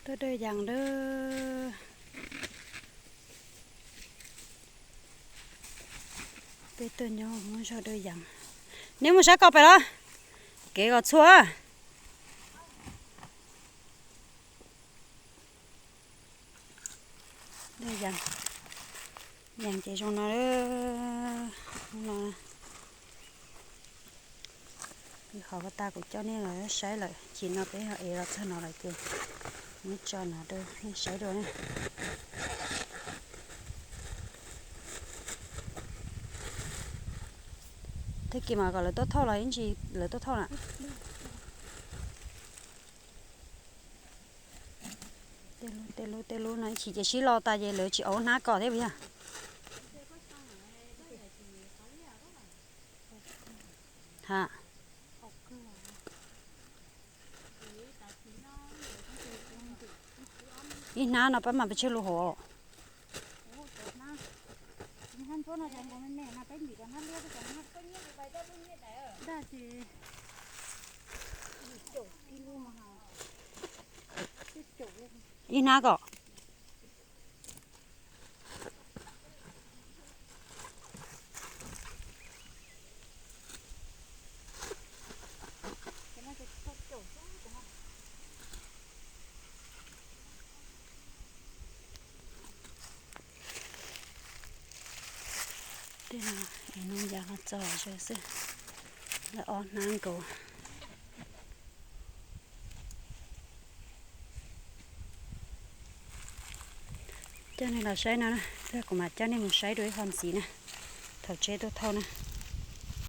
Zog dawj yas dawb. Peb tuaj nyob muab zog dawj yas. Neb mus saib ko pem los. Kev kom txhua. Dawj yas, yas ces zoo no. Hnub no ho pas tas kuv coj nej los saib lawm, chim no peb ho ev los txog no lawm ces muab tso no rau nej saib dua na. Tag kis mas kom lawv tuaj thauj los ib ntsis lawv tuaj thauj na. Tej lub tej lub tej lub no ib chim ces sib lo tas ces lawv tsis ua hnab kom thiab puas yog? Ha, ib hnab no pab mas pes tsawg lub hauv? Ib hnab kom. Tej no es no yas ho txog ze xwb, lawv ob hnab nkaus. Coj nej los saib no, kuv mam coj nej mus saib dua ib qho ntxiv na, thaum tsheb tuaj thauj na.